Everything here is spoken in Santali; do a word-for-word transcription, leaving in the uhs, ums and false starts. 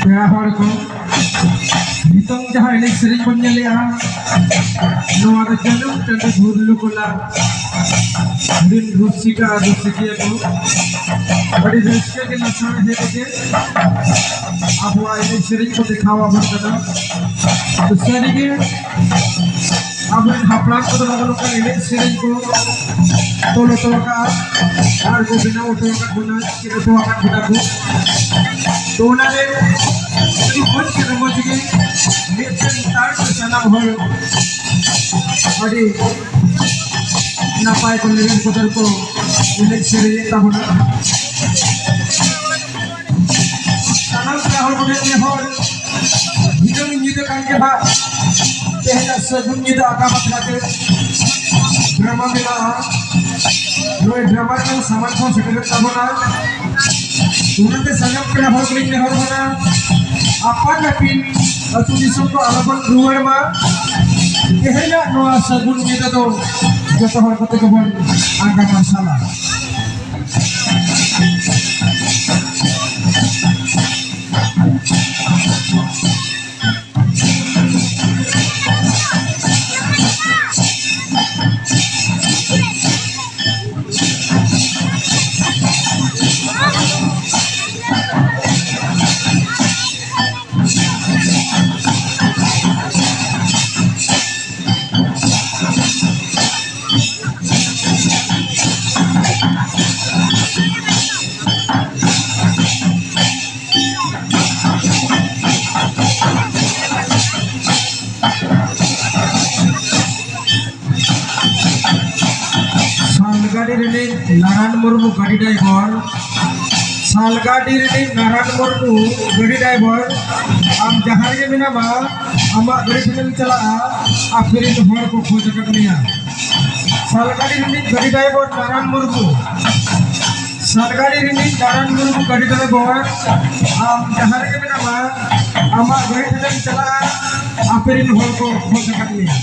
ᱯᱮᱲᱟ ᱦᱚᱲ ᱠᱚ, ᱱᱤᱛᱚᱝ ᱡᱟᱦᱟᱸ ᱮᱱᱮᱡ ᱥᱮᱨᱮᱧ ᱵᱚᱱ ᱧᱮᱞᱮᱜᱼᱟ, ᱱᱚᱣᱟ ᱫᱚ ᱡᱟᱹᱱᱩᱢ ᱴᱟᱺᱰᱤ ᱵᱷᱩᱨᱞᱩ ᱠᱚᱞᱟ ᱨᱤᱱ ᱨᱩᱥᱤᱠᱟ ᱟᱨ ᱨᱩᱥᱤᱠᱤᱭᱟᱹ ᱠᱚ ᱟᱹᱰᱤ ᱨᱟᱹᱥᱠᱟᱹ ᱜᱮ ᱞᱟᱥᱟᱲᱦᱮᱫ ᱜᱮ ᱟᱵᱚᱣᱟᱜ ᱮᱱᱮᱡ ᱥᱮᱨᱮᱧ ᱠᱚ ᱫᱮᱠᱷᱟᱣ ᱟᱵᱚᱱ ᱠᱟᱱᱟ᱾ ᱛᱚ ᱥᱟᱹᱨᱤᱜᱮ ᱟᱵᱚᱨᱮᱱ ᱦᱟᱯᱲᱟᱢ ᱠᱚᱫᱚ ᱱᱚᱜᱼᱚ ᱱᱚᱝᱠᱟᱱ ᱮᱱᱮᱡ ᱥᱮᱨᱮᱧ ᱠᱚ ᱛᱚᱞ ᱦᱚᱴᱚ ᱟᱠᱟᱫᱼᱟ ᱟᱨ ᱠᱚ ᱵᱮᱱᱟᱣ ᱦᱚᱴᱚ ᱟᱠᱟᱫ ᱵᱚᱱᱟ, ᱪᱮᱫ ᱦᱚᱴᱚ ᱟᱠᱟᱫ ᱵᱚᱱᱟ ᱠᱚ᱾ ᱛᱚ ᱚᱱᱟᱨᱮ ᱟᱹᱰᱤ ᱢᱚᱡᱽ ᱛᱮ ᱨᱚᱢᱚᱡᱽ ᱜᱮ ᱢᱤᱫᱴᱮᱱ ᱛᱟᱲ ᱛᱮ ᱥᱟᱱᱟᱢ ᱦᱚᱲ ᱟᱹᱰᱤ ᱱᱟᱯᱟᱭ ᱠᱚ ᱞᱮᱵᱮᱫ ᱵᱚᱫᱚᱞ ᱠᱚ ᱮᱱᱮᱡ ᱥᱮᱨᱮᱧᱮᱫ ᱛᱟᱵᱚᱱᱟ᱾ ᱥᱟᱱᱟᱢ ᱯᱮᱲᱟ ᱦᱚᱲ ᱠᱚᱴᱷᱮᱱ ᱱᱮᱦᱚᱨ, ᱦᱤᱱᱟᱹᱝ ᱧᱤᱫᱟᱹ ᱠᱟᱱ ᱜᱮ ᱦᱟᱸᱜ ᱛᱮᱦᱮᱧᱟᱜ ᱥᱟᱹᱜᱩᱱ ᱧᱤᱫᱟᱹ ᱟᱸᱠᱟ ᱵᱟᱠᱷᱨᱟ ᱛᱮ ᱰᱨᱟᱢᱟ ᱢᱮᱱᱟᱜᱼᱟ᱾ ᱱᱚᱜᱼᱚᱭ ᱰᱨᱟᱢᱟ ᱨᱮᱱᱟᱜ ᱥᱟᱢᱟᱱ ᱠᱚ ᱥᱮᱴᱮᱨᱮᱫ ᱛᱟᱵᱚᱱᱟ᱾ ᱚᱱᱟᱛᱮ ᱥᱟᱱᱟᱢ ᱯᱮᱲᱟ ᱦᱚᱲ ᱠᱚᱞᱤᱧ ᱱᱮᱦᱚᱨ ᱠᱟᱱᱟ, ᱟᱯᱟᱱ ᱟᱹᱯᱤᱱ ᱟᱹᱛᱩ ᱫᱤᱥᱚᱢ ᱠᱚ ᱟᱞᱚᱵᱚᱱ ᱨᱩᱣᱟᱹᱲ ᱢᱟ᱾ ᱛᱮᱦᱮᱧᱟᱜ ᱱᱚᱣᱟ ᱥᱟᱹᱜᱩᱱ ᱧᱤᱫᱟᱹ ᱫᱚ ᱡᱚᱛᱚ ᱦᱚᱲ ᱠᱚᱛᱮ ᱜᱮᱵᱚᱱ ᱟᱸᱜᱟ ᱢᱟᱨᱥᱟᱞᱟ᱾ ᱱᱟᱨᱟᱱ ᱢᱩᱨᱢᱩ ᱜᱟᱹᱰᱤ ᱰᱟᱭᱵᱚᱨ, ᱥᱟᱞᱜᱟᱰᱤ ᱨᱤᱱᱤᱡ ᱱᱟᱨᱟᱱ ᱢᱩᱨᱢᱩ ᱜᱟᱹᱰᱤ ᱰᱟᱭᱵᱚᱨ, ᱟᱢ ᱡᱟᱦᱟᱸ ᱨᱮᱜᱮ ᱢᱮᱱᱟᱢᱟ, ᱟᱢᱟᱜ ᱜᱟᱹᱰᱤ ᱴᱷᱮᱱᱮᱢ ᱪᱟᱞᱟᱜᱼᱟ, ᱟᱯᱮ ᱨᱤᱱ ᱦᱚᱲ ᱠᱚ ᱠᱷᱚᱡᱽ ᱟᱠᱟᱫ ᱢᱮᱭᱟ᱾ ᱥᱟᱞᱜᱟᱰᱤ ᱨᱤᱱᱤᱡ ᱜᱟᱹᱰᱤ ᱰᱟᱭᱵᱚᱨ ᱱᱟᱨᱟᱱ ᱢᱩᱨᱢᱩ, ᱥᱟᱞᱜᱟᱰᱤ ᱨᱤᱱᱤᱡ ᱱᱟᱨᱟᱱ ᱢᱩᱨᱢᱩ ᱜᱟᱹᱰᱤ ᱰᱟᱭᱵᱚᱨ, ᱟᱢ ᱡᱟᱦᱟᱸ ᱨᱮᱜᱮ ᱢᱮᱱᱟᱢᱟ, ᱟᱢᱟᱜ ᱜᱟᱹᱰᱤ ᱴᱷᱮᱱᱮᱢ ᱪᱟᱞᱟᱜᱼᱟ, ᱟᱯᱮ ᱨᱤᱱ ᱦᱚᱲ ᱠᱚ ᱠᱷᱚᱡᱽ ᱟᱠᱟᱫ ᱢᱮᱭᱟ᱾